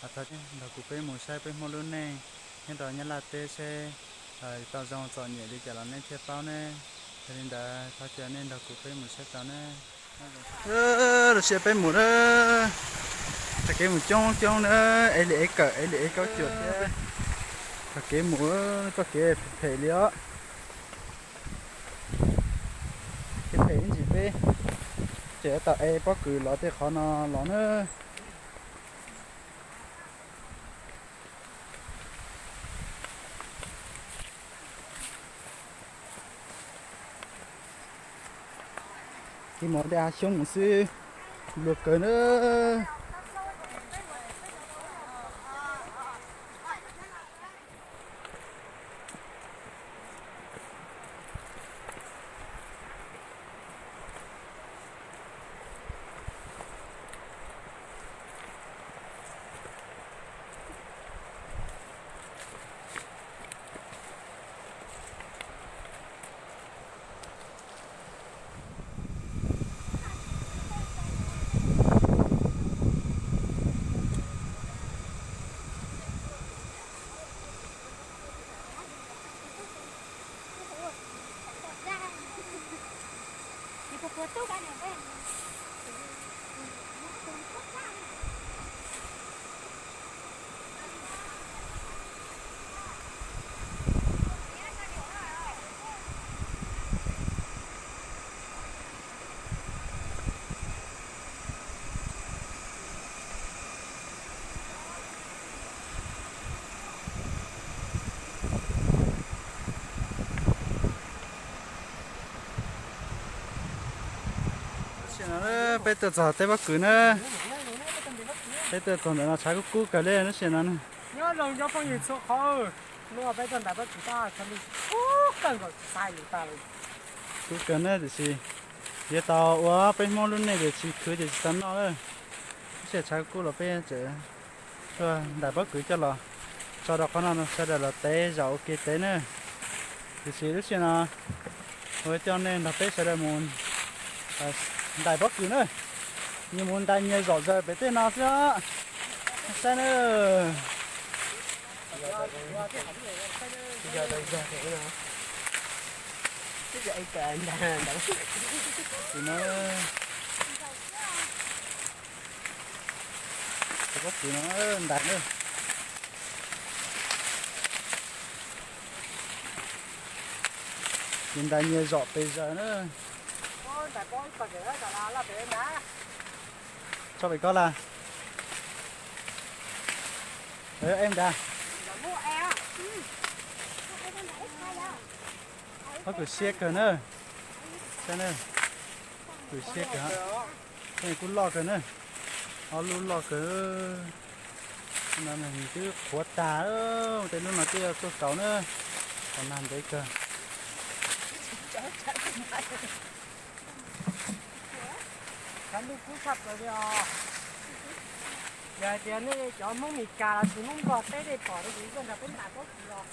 Thov nrog kuv peb mus saib peb Hmoob lub neej nyob rau Nyab Laj teb seb tau zoo txom nyem li cas los nej thiaj paub ne. Yog li ntawd thov caw nej nrog kuv peb mus saib tau ne. Lub sij hawm peb mus na, txoj kev mus coob coob na, ev li ev kawm ev li ev kaub cuam thiab. Txoj kev mus, txoj kev phem li os. Kev phem ib ntsis peb tseem yuav tau ev pob kws los tej qhov no los na. Tig mus tej av xyoob mus xwb, luag kawg na. Peb tuaj txog teb pob kws na, peb tuaj txog ntawm no tshav kub kub kawg li lub sij hawm no. Nyob zoo cov phooj ywg txhua qhov, hnub no peb tuaj ntais pob kws, kub kawg nkaus tsis xav hais lus tas li. Kub kawg na, tiam sis yuav tau ua peb Hmoob lub neej tias tsis khwv ces tsis tau noj lawm. Lub sij hawm tshav kub los peb tseem tuaj ntais pob kws coj los tso rau qhov no sawv daws los tev zaum ua ke tev na. Tiam sis lub sij hawm no kuv coj nej nrog peb sawv daws mus ntais pob kws na. Nyias mus ntais nyias zom zaws pem tej no xwb os. Saib na. Pob kws no ntais na. Nyias ntais nyias zom pes zaws na. Tso pem ko las. Em nrad. Pob kws siab kawg na. Saib na. Kws siab kawg. Tej kub loj kawg na. Ob lub loj kawg. Nws twb qhuav tag, tej lub no twb yuav tuaj kaus na. Qhov nag ntev kawg. Tshav ntuj kub tshaj plaws li os. Yog hais tias nej cov Hmoob Mes Kas los sis Hmoob Nplog teb nej pom no ces yeej nrog peb ntais pob kws los.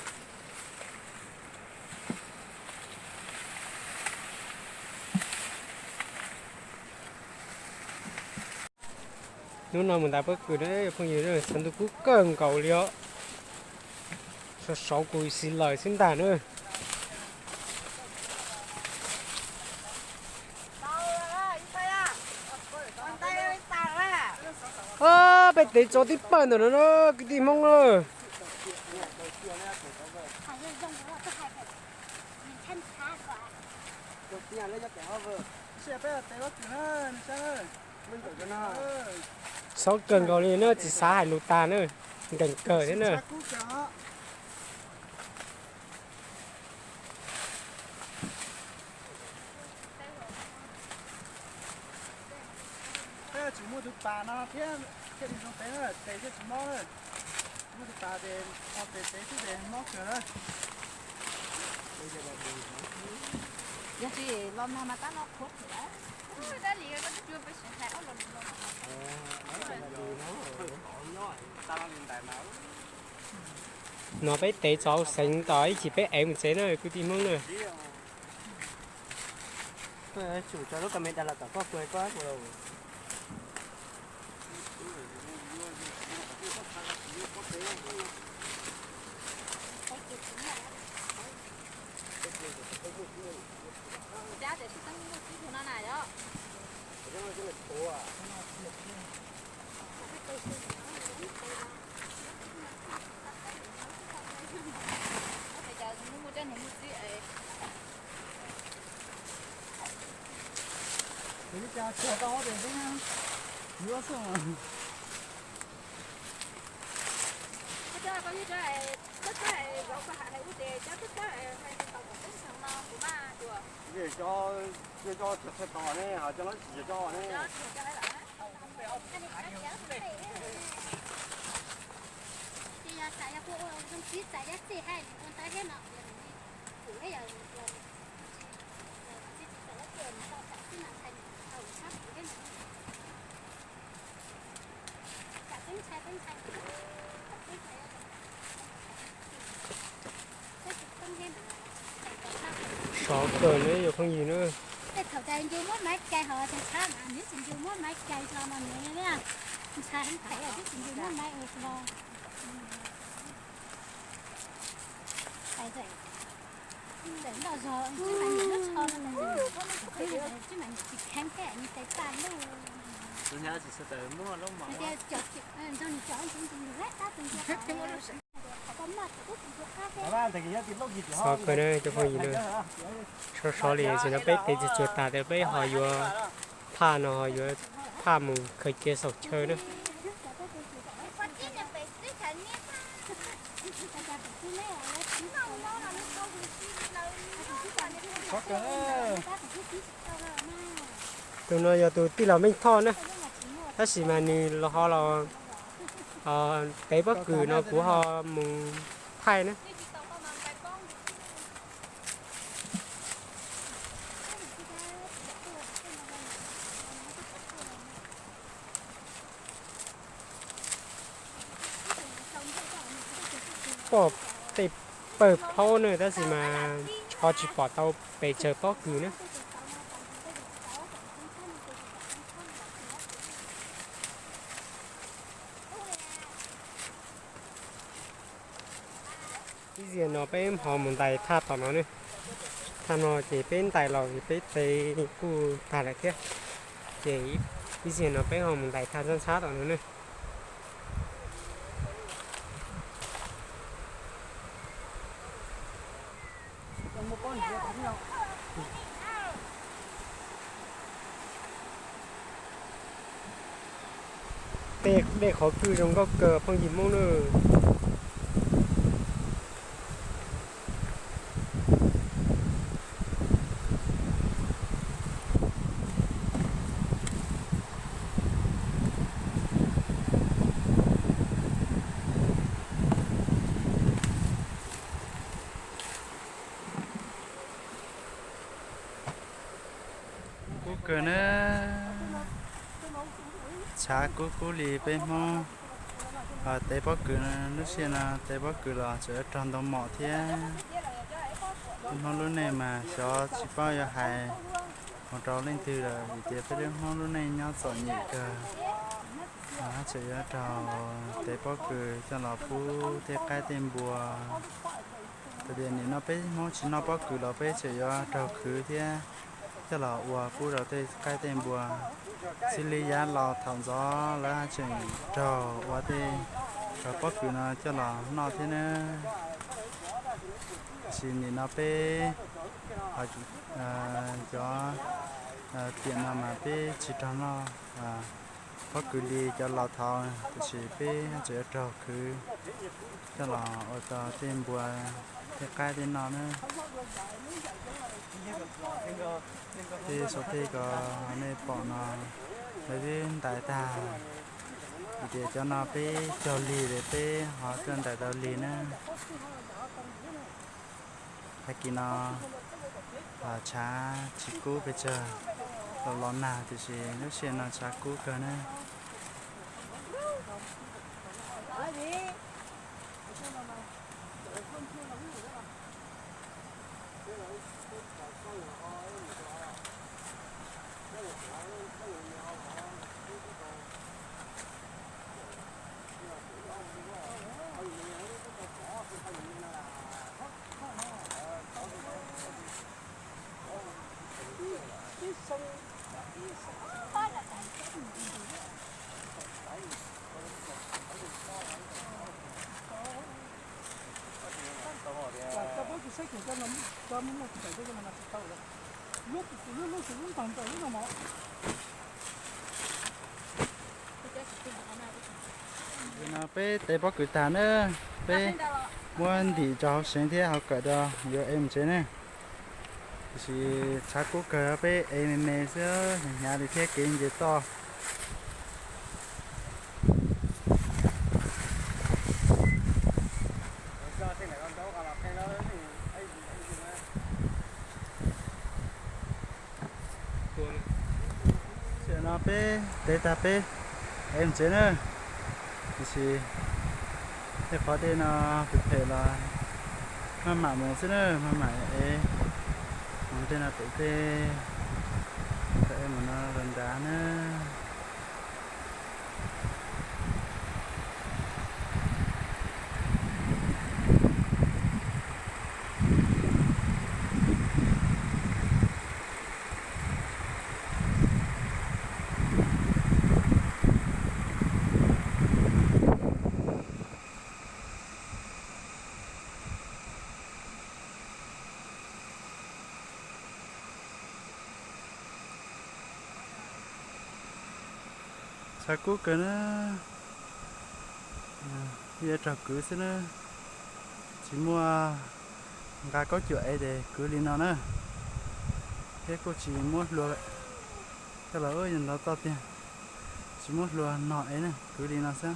Hnub no mus ntais pob kws na phooj ywg, tshav ntuj kub kawg nkaus li os. Sov saud kuv xis lawm xwb ntag na. Peb tev tso tib pawg ntawm no na kwv tij Hmoob na. Xauv kawg nkaus li na, tsis xav hais lus tag na, nkees kawg thiab na. Peb tsis muaj tus pas no thiab, thiaj li zoo tes, tes thiaj tsis mob na. Muaj tus pas ces ho tes tes xwb ces mob kawg na. Yog tsis los nag mas tab no qhuav thiab. Dab li koj twb tsis ua peb sawv hais ob los lus no. No peb tev txog hauv xeev tos ib chim peb ev mus tsev na kwv tij Hmoob na. Tsum tso lub kas me da los tom koj kuv koj ua. Sov kawg ne yuav phooj ywg na. Thaum cas ncu muab maiv cais hos tshab mas nws tsis ncu muab maiv cais los mas nws ntshai heev thaum twb tsis ncu muab maiv ua los. Txawm noj zog tsis mas nws lub tsho no, tsis mas nws tsis kheev thiab nws tes tag lub. Nws cov, nws cov tab tus ncu. Xov kawg na cov phooj ywg na, sov sov li sim no peb tes txiag tsuag tas tas peb ho yuav phaj no ho yuav phaj mus khaws cia saum chaw na. Tus no yog tus tij laug Meej Thoj na, tab sis mas nws los ho los tev pob kws no kuv ho mus thaij na. Pom tej pawg plaub na tab sis mas ho tsis pom tau pes tsawg pob kws na. Ib zaug no peb ho mus ntais thaj tom no ne. Thaj no ces peb ntais los peb tes kuj tag lawm thiab. Ces ib zaug no peb ho mus ntais thaj ntxhab ntxhab tom no ne. Tej dej qhov kwj zoo nkauj kawg phooj ywg Hmoob na. Kub kawg na. Tshav kub kub li peb Hmoob. Tev pob kws, lub sij hawm no tev pob kws los tseem yuav raug ntoo mom thiab. Peb Hmoob lub neej mas xyov tsis paub yuav hais mus rau leej twg lawm vim tias peb lub Hmoob lub neej nyob txom nyem kawg. Tseem yuav raug tev pob kws coj los pub tej qaib tej npua. Txawm tias nim no peb Hmoob tsis noj pob kws los peb tseem yuav raug khwv thiab coj los ua pub rau tej qaib tej npua. Xws li yav laus thaum ntxov lawv tseem raug ua tej, raug pob kws no coj los noj thiab nawb. Tiam sis nim no peb cov tiam no mas peb tsis raug noj pob kws li cov laus thaud, tiam sis peb tseem yuav raug khwv coj los ua tau tej npua tej qaib tej noj nawb. Tej saum tej ko nej pom no lawv twb ntais tag, vim tias cov no peb cog lig lawm peb ho tuaj ntais tau lig nawb. Tag kis no tshav tsis kub pes tsawg, los los nag tiam sis lub sij hawm no tshav kub kawg nawb. Lub, lub, lub ntag ntawm lub no mog. Peb tev pob kws tag na, peb muab ntim rau hauv seev thiab hauv kawm rau yuav ev mus tsev na. Tiam sis tshav kub kawg peb ev me me xwb, hnyav li thiab kev nce toj. Tam no peb tev tag peb ev mus tsev na, tiam sis tej qhov tej no phem phem los maj mam mus xwb na, maj mam ev mus tej no pem tej, tau ev mus no los nrad na. Tshav kub kawg na, yuav raug kwv xwb na, tsis muaj nqa kaub cuam ev ces kwv li no na, thiab kuj tsis muab hlua, coj los ntov toj tiag, tsis muab hlua nog ev na, kwv li no xwb.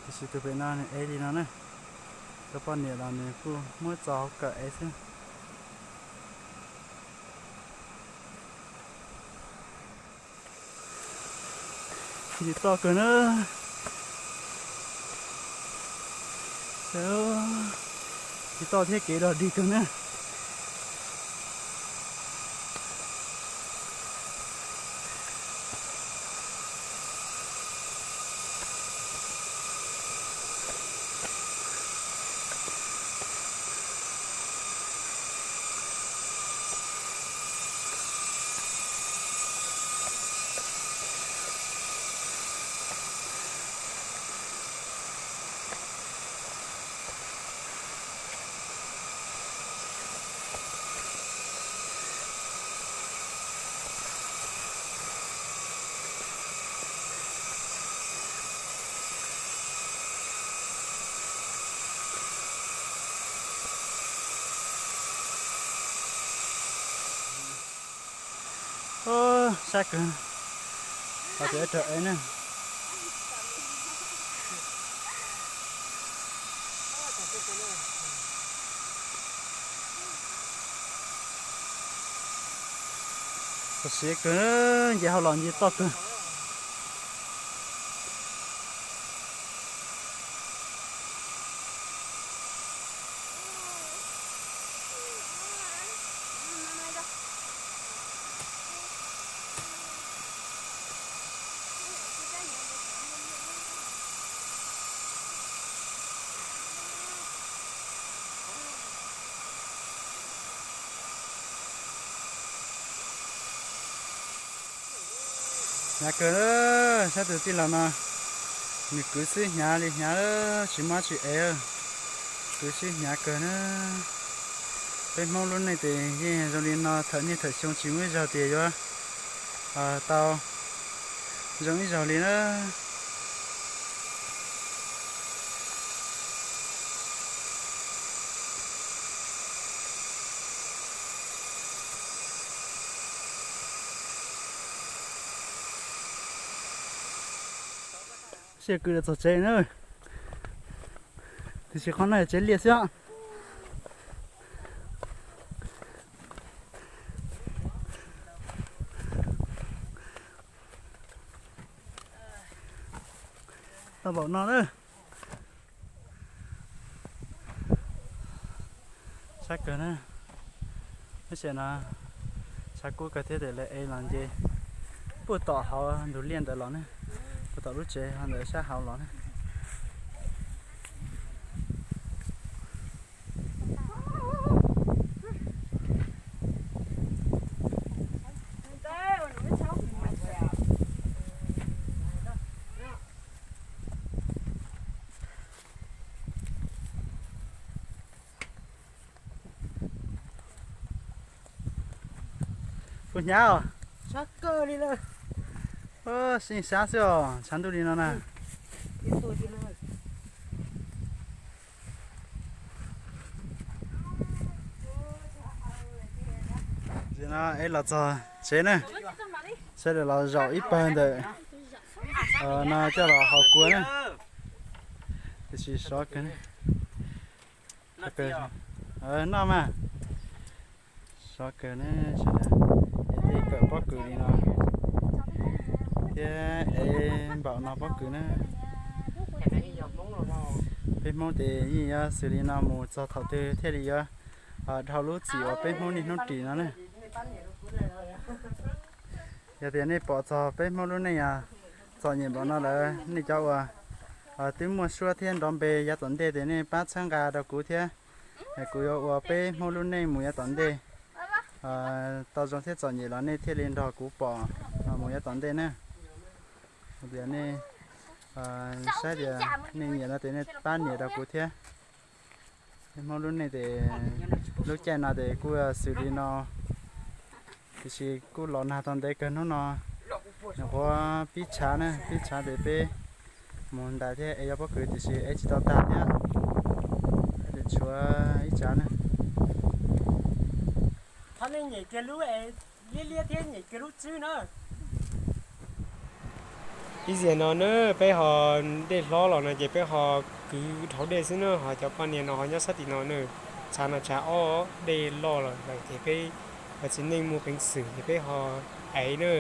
Tiam sis tus pem no nws ev li no na, tus poj niam los nws kuj muab txo hauv kawm ev xwb. Nce toj kawg na, nce toj thiab kev dog dig kawg na. Sab kawg, ho tsis raug ev na. Txog siav kawg, nce hauv los nce toj kawg. Hnyav kawg, sab tus tij laug no nws kwv xwb hnyav li hnyav, tsis muaj dab tsi ev, kwv xwb hnyav kawg na. Peb Hmoob lub neej ces yeej zoo li no, thawm niaj thawm xyoo tsis muaj ib zaug tias yuav tau zoo ib zaug li na. Sij kwv txog tsev na, tiam sis qhov no yog tsev liaj xwb os. Tau npaum no na. Sab kawg na. Lub sij hawm no tshav kub kawg thiab tes lawv ev los nce puag tom hauv ntug liaj ntawd los ne, puag tom lub tsev ho ntawd sab hauv los ne. Kuv hnyav os. Sab kawg li lawm. Sab xwb os, tshav ntuj li no na. No es los txog tsev na, sawv daws los zaum ib pawg ntawm no coj los haus kua na. Tiam sis sov kawg, noj mas, sov kawg na sawv daws. Es tej kawm pob kws li no thiab es npaum no pob kws na. Peb Hmoob ces yeej yuav xws li no mus txog thaum twg thiaj li yuav dhau lub txim uas peb Hmoob niaj hnub ris no na. Yog tias nej pom txog peb Hmoob lub neej txom nyem npaum no lawm, nej cov uas twb muaj suab thiab nrov npe yav tom ntej ces nej pab txhawb nqa rau kuv thiab. Kuv yuav ua peb Hmoob lub neej mus yav tom ntej tau zoo thiab txom nyem los nej thiaj li nrog kuv pom mus yav tom ntej na. Tias nej saib tias nej nyiam no ces nej pab nias rau kuv thiab. Peb Hmoob lub neej ces lub caij no ces kuj xws li no, tiam sis kuj los nag tau ntev kawg hnub no. Nyuam qhuav pib tshav na, pib tshav ces peb mus ntais thiab es yuav pob kws tiam sis es tsis tau tag thiab, tshuav ib tshav na. Qhov nej nyem kiag lub liab liab thiab nyem kiag lub tswb na. Ib zaug no na, peb ho dej hlob los no ces peb ho kwv dhau dej xwb na, ho cov poj niam no ho nyob sab tim no na. Tshav no tshav ob, dej loj los lawm ces peb ho txiv neej muaj peev xwm ces peb ho aiv na.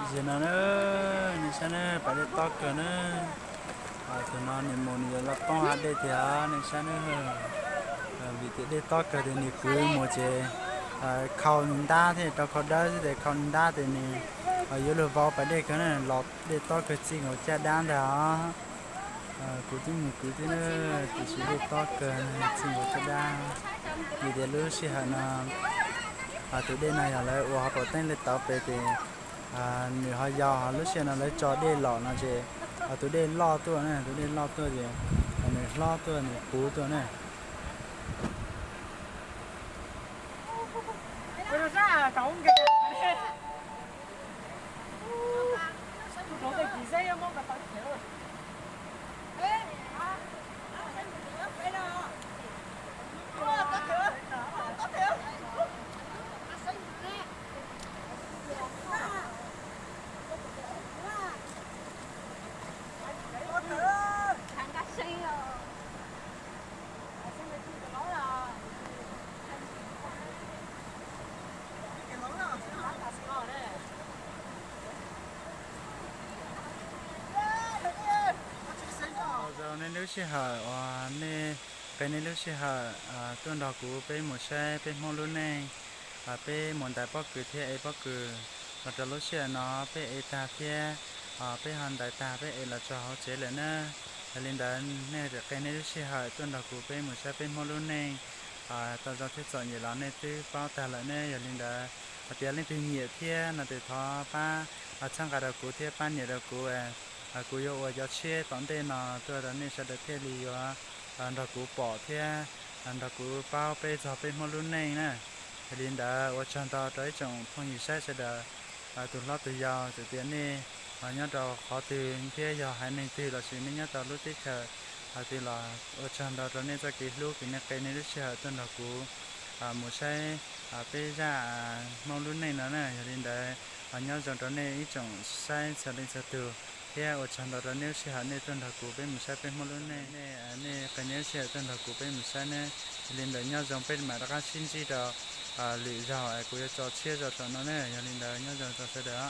Zaum no na, nej saib na, pas dej tob kawg na. Tus no nws mus nws yuav los poob hav dej tiag, nej saib na. Vim tias dej tob kawg ces nws kwv mus ces khau nws ntab thiab, rau khau dawb xwb ces khau nws ntab ces nws yuav luag vau pas dej kawg na, los dej tob kawg txij nkaus caj dab ntag os. Kuv twb mus kwv thiab na, tiam sis dej tob kawg txij nkaus caj dab. Vim tias lub sij hawm no tus dej no yog lawv ua hauv paus teeb lawv tauv pes ces nws ho yau, lub sij hawm no lawv tso dej los no ces tus dej loj tuaj na, tus dej loj tuaj ces nws hlob tuaj nws puv tuaj na. Zaum nej lub sij hawm uas nej, qee nej lub sij hawm tuaj nrog kuv peb mus saib peb Hmoob lub neej, peb mus ntais pob kws thiab ev pob kws. Los rau lub sij hawm no peb ev tag thiab peb ho ntais tag peb ev los tso hauv tsev lawm na. Yog li ntawd nej qee nej lub sij hawm tuaj nrog kuv peb mus saib peb Hmoob lub neej, tau zoo thiab txom nyem los nej twb paub tag lawm ne. Yog li ntawd, hais tias leej twg nyiam thiab no ces thov pab txhawb nqa rau kuv thiab pab nias rau kuv. Kuv yuav ua cov tshiab tom ntej no tuaj rau nej sawv daws thiaj li yuav nrog kuv pom thiab nrog kuv paub peb txog peb Hmoob lub neej na. Yog li ntawd ua tsaug ntau rau ib tsoom phooj ywg saib sawv daws, tus hlob tus yau, txawm tias nej nyob rau qhov twg thiab yog haiv neeg twg lossis nej nyob rau lub teb chaws twg los ua tsaug ntau rau nej txoj kev hlub kws nej qee nej lub sij hawm tuaj nrog kuv mus saib peb zaj Hmoob lub neej no na. Yog li ntawd, nyob zoo rau nej ib tsoom saib txhua leej txhua tug thiab ua tsaug ntau rau nej lub sij hawm nej tuaj nrog kuv peb mus saib peb Hmoob lub neej. Nej qee nej lub sij hawm tuaj nrog kuv peb mus saib ne. Yog li ntawd nyob zoo, peb mam rov qab sib ntsib rau lwm zaug, kuv yuav tso tshiab zog saum no ne. Yog li ntawd nyob zoo rau sawv daws.